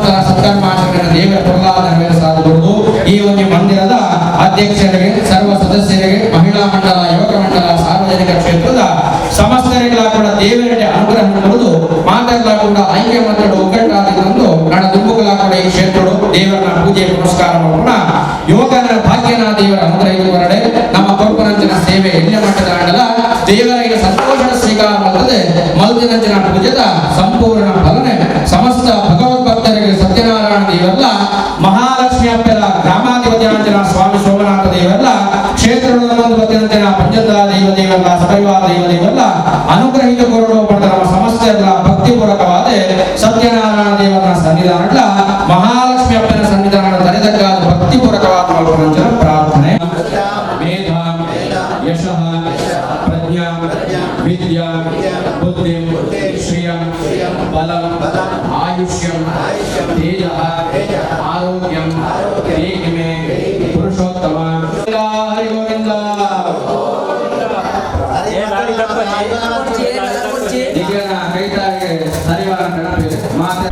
ಈ ಕ್ಷೇತ್ರಡು ದೇವರನ ಪೂಜೆ ಪುರಸ್ಕಾರ ಮಾಡೋಣ ಯೋಗನ ಭಾಗ್ಯನ ದೇವರ ಅನುಗ್ರಹ ಹೊರಡೆ ನಮ್ಮ ಕೊರ್ಪನಂಚಿನ ಸೇವೆ ಎಣ್ಣೆ ಮಟ್ಟದ ಆಡಲ ದೇವರ ಸಂತೋಷದ ಸ್ವೀಕಾರ ಮಾಡುತ್ತದೆ ಮಲ್ದಿನಂಚಿನ ಪೂಜೆದ ಸಂಪೂರ್ಣ ಫಲನೆ ಸಮಸ್ತ ಭಗವದ್ಭಕ್ತರಿಗೆ ಸತ್ಯನಾರಾಯಣ ದೇವರಲ್ಲ ಮಹಾಲಕ್ಷ್ಮಿ ಅಪ್ಪೆಲ ಗ್ರಾಮಾಧಿಪತಿ ಅಂಚಿನ ಸ್ವಾಮಿ ಸೋಮನಾಥ ದೇವರಲ್ಲ ಕ್ಷೇತ್ರದ ಪತಿಯಂತಿನ ಪಂಚದ ದೈವ ದೇವಲ್ಲ ಸಪರಿವಾರ ದೈವ ದೇವಲ್ಲ ಅನುಗ್ರಹಿತ ಕೊರಡು ಪಡೆದ ನಮ್ಮ ಸಮಸ್ತ ಎಲ್ಲ ಭಕ್ತಿಪೂರ್ವಕವಾದ ಸತ್ಯನಾರಾಯಣ ದೇವರ ಸನ್ನಿಧಾನ ಮಹಾಲಕ್ಷ್ಮಿ ಅಪ್ಪನ ಸನ್ನಿಧಾನ ತರೆದಕ್ಕಾದ ಭಕ್ತಿಪೂರ್ವಕವಾದ ಮಲ್ಪನಂಚಿನ ಪ್ರಾರ್ಥನೆ. ಮೇಧಾ ಯಶಃ ಪ್ರಜ್ಞಾ ವಿದ್ಯಾ ಬುದ್ಧಿ ಶ್ರಿಯಂ ಬಲಂ ಆಯುಷ್ಯಂ ತೇಜಃ ಆರೋಗ್ಯಂ ದೇಹಿ ಮೇ ಪುರುಷೋತ್ತಮ. ಹರಿ ಗೋವಿಂದ. ಈಗ ಕೈತಾಗೆ ಸರಿವಾರ ಮಾತೆ.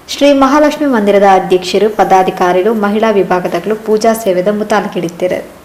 ಶ್ರೀ ಮಹಾಲಕ್ಷ್ಮಿ ಮಂದಿರದ ಅಧ್ಯಕ್ಷರು, ಪದಾಧಿಕಾರಿಗಳು, ಮಹಿಳಾ ವಿಭಾಗದಗಳು ಪೂಜಾ ಸೇವೆದ ಮುತಾಲಿಕಿಡಿತ್ತಿರು.